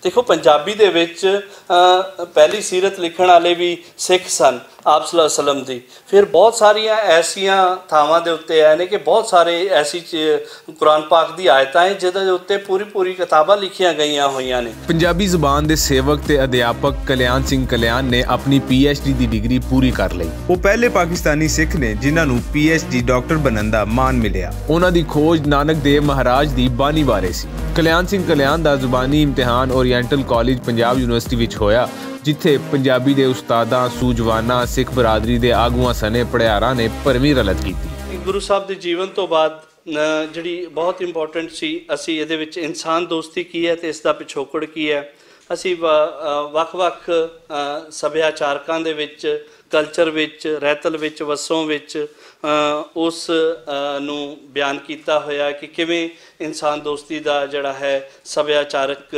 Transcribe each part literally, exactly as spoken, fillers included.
دیکھو، پنجابی دے وچ پہلی سیرت لکھن والے وی سکھ سن، آپ صلی اللہ علیہ وسلم دی۔ فیر بہت ساریاں ایسیاں تھاواں دے اتے آئے نے کہ بہت سارے ایسی قرآن پاک دی آیتاں ہیں جدے اتے پوری پوری کتاباں لکھیاں گئیاں ہوئیاں نے۔ پنجابی زبان دے سیوک تے ادھیاپک کلیان سنگھ کلیان نے اپنی پی ایچ ڈی دی ڈگری پوری کر لئی۔ وہ پہلے پاکستانی سکھ نے جنہاں نوں پی ایچ ڈی ڈاکٹر بنن دا مان ملیا۔ انہاں دی کھوج نانک دیو مہاراج دی بانی بارے سی۔ کلیان سنگھ کلیان دا زبانی امتحان اورینٹل کالج پنجاب یونیورسٹی وچ ہویا، جتھے پنجابی دے استاداں، سوجواناں، سکھ برادری دے آگواں سنے پڑھیاراں نے پرویں رلت کیتی۔ گرو صاحب دے جیون تو بعد جڑی بہت امپورٹنٹ سی، اسی ایہدے وچ انسان دوستی کی ہے تے اس دا پچھوکڑ کی ہے۔ اسی وکھ وکھ سبھیاچارکاں دے وچ، کلچر وچ، رہتل وچ، وسوں وچ اس نوں بیان کیتا ہویا کہ کیویں انسان دوستی دا جڑا ہے سبھیاچارک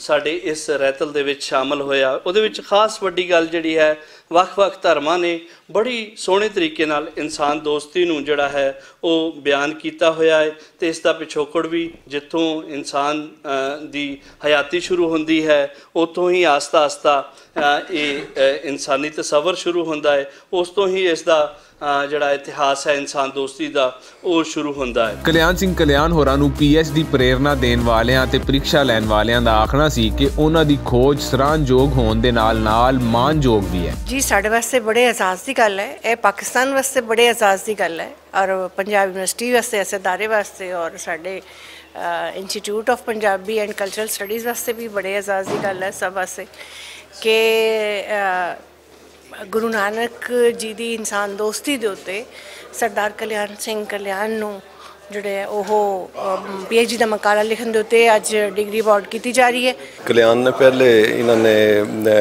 ساڈے اس رہتل دے وچ شامل ہویا۔ اوہدے وچ خاص وڈی گل جڑی ہے، وکھ وکھ دھرماں نے بڑی سوہنے طریقے نال انسان دوستی نوں جڑا ہے او بیان کیتا ہویا ہے۔ تے اس دا پچھوکڑ وی جتھوں انسان دی حیاتی شروع ہوندی ہے، اتھوں ہی آہستہ آہستہ ایہہ انسانی تصور شروع ہوندا ہے۔ اس توں ہی اس دا جڑا اتہاس ہے انسان دوستی دا، او شروع ہوندا ہے۔ کلیان سنگھ کلیان ہوراں نوں پی ایچ ڈی پریرنا دین والیاں تے پریکشا لین والیاں دا آکھنا سی کہ انہاں دی کھوج سرانجوگ ہون دے نال نال مانجوگ وی ہے۔ جی ساڈے واسطے بڑے اعزاز دی گل ہے، ایہہ پاکستان واسطے بڑے اعزاز دی گل ہے، اور پنجاب یونیورسٹی واسطے، ایسے ادارے واسطے اور ساڈے انسٹیٹیوٹ آف پنجابی اینڈ کلچرل سٹڈیز واسطے وی بڑے اعزاز دی گل ہے سب واسطے کہ گرو نانک جی دی انسان دوستی دے اتے سردار کلیان سنگھ کلیان نوں جڑے اوہ پی ایچ ڈی دا مقالہ لکھن دے اتے اج ڈگری ایوارڈ کیتی جا رہی ہے۔ کلیان نے پہلے انہاں نے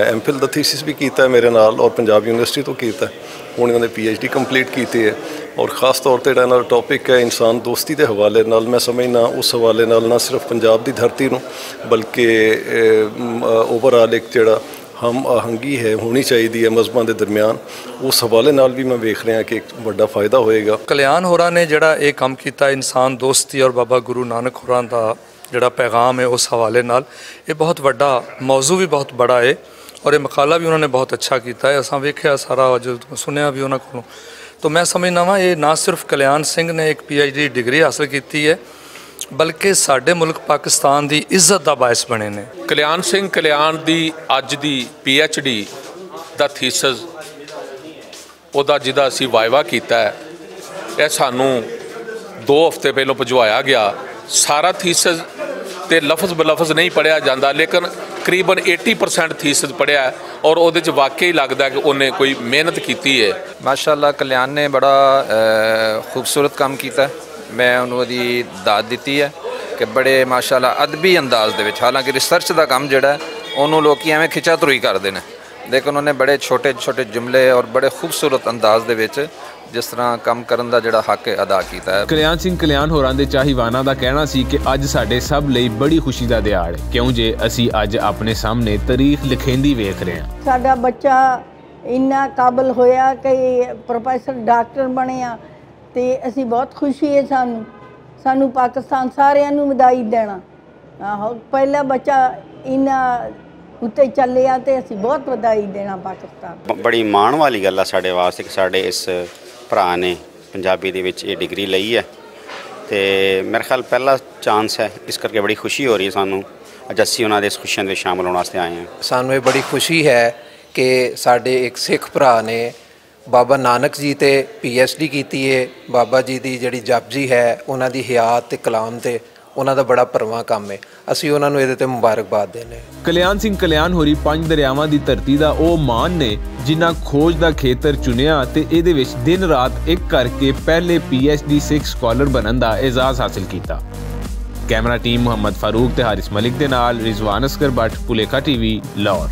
ایم فل دا تھیسس بھی کیتا ہے میرے نال اور پنجاب یونیورسٹی تو کیتا ہے۔ ہن انہاں نے پی ایچ ڈی کمپلیٹ کیتی ہے اور خاص طور تے جڑا انہاں دا ٹاپک ہے انسان دوستی دے حوالے نال، میں سمجھنا اس حوالے نال نہ صرف پنجاب دی دھرتی نوں بلکہ اوور آل ایک جڑا ہم آہنگی ہے ہونی چاہیدی ہے مذہباں دے درمیان، اس حوالے نال وی میں ویکھ رہیا کہ ایک وڈا فائدہ ہوئے گا۔ کلیان ہوراں نے جڑا ایہہ کم کیتا انسان دوستی اور بابا گرو نانک ہوراں دا جڑا پیغام ہے اس حوالے نال، ایہہ بہت وڈا موضوع وی بہت بڑا ہے۔ اور ایہہ مقالہ وی انہاں نے بہت اچھا کیتا ہے، اساں ویکھیا سارا جو سنیا وی انہاں کولوں۔ تو میں سمجھنا واں ایہہ نہ صرف کلیان سنگھ نے ایک پی ایچ ڈی ڈگری حاصل کیتی ہے، بلکہ ساڈے ملک پاکستان دی عزت دا باعث بنے نے۔ کلیان سنگھ کلیان دی اج دی پی ایچ ڈی دا تھیسز، اوہدا جدا اسی وائیوا کیتا ہے، ایہہ سانوں دو ہفتے پہلوں پجوایا گیا۔ سارا تھیسز تے لفظ بلفظ نہیں پڑھیا جاندا، لیکن قریبا ایٹی پرسنٹ تھیسز پڑھیا ہے اور اوہدے چ واقعی لگدا ہے کہ انہیں کوئی محنت کیتی ہے۔ ماشاءاللہ کلیان نے بڑا خوبصورت کم کیتا ہے۔ میں انہوں دی داد دتی ہے کہ بڑے ماشاءاللہ ادبی انداز دے وچ، حالانکہ ریسرچ دا کم جڑا ہے انہوں لوکی ایویں کھچا تروئی کردے نے، لیکن انہوں نے بڑے چھوٹے چھوٹے جملے اور بڑے خوبصورت انداز دے وچ جس طرح کم کرن دا جڑا حق ہے ادا کیتا ہے۔ کلیان سنگھ کلیان ہوراں دے چاہیواناں دا کہنا سی کہ اج ساڈے سب لئی بڑی خوشی دا دیہاڑ ہے، کیوں جے اسی اج اپنے سامنے تاریخ لکھیندی ویکھ رہے ہیں۔ ساڈا بچہ انہاں قابل ہویا کہ پروفیسر ڈاکٹر بنیا، تے اسی بہت خوشی ہے سانوں۔ سانوں پاکستان ساریاں نوں ودائی دینا۔ پہلا بچہ انہاں اتے چلیا تے اسی بہت ودائی دینا پاکستان۔ بڑی مان والی گل ہے ساڈے واسطے کہ ساڈے اس بھرا نے پنجابی دے وچ ایہہ ڈگری لئی ہے، تے میرے خیال پہلا چانس ہے، اس کرکے بڑی خوشی ہو رہی ہے سانوں۔ اج اسی انہاں دے اس خوشیاں دے شامل ہونے واسطے آئے ہیں۔ سانوں ایہہ بڑی خوشی ہے کہ ساڈے ایک سکھ بھرا نے بابا نانک جی تے پی ایچ ڈی کیتی ہے۔ بابا جی دی جڑی جپ جی ہے، انہاں دی حیات تے کلام تے انہاں دا بڑا پرواں کم ہے۔ اسی انہاں نوں ایہدے تے مبارکباد دینے۔ کلیان سنگھ کلیان ہوری پنج دریاواں دی دھرتی دا او مان نے، جنہاں کھوج دا کھیتر چنیا تے ایہدے وچ دن رات اک کر کے پہلے پی ایچ ڈی سکھ سکالر بنن دا اعزاز حاصل کیتا۔ کیمرہ ٹیم محمد فاروق تے حارث ملک دے نال رضوان اصغر بٹ، پولیکھا ٹی وی، لاہور۔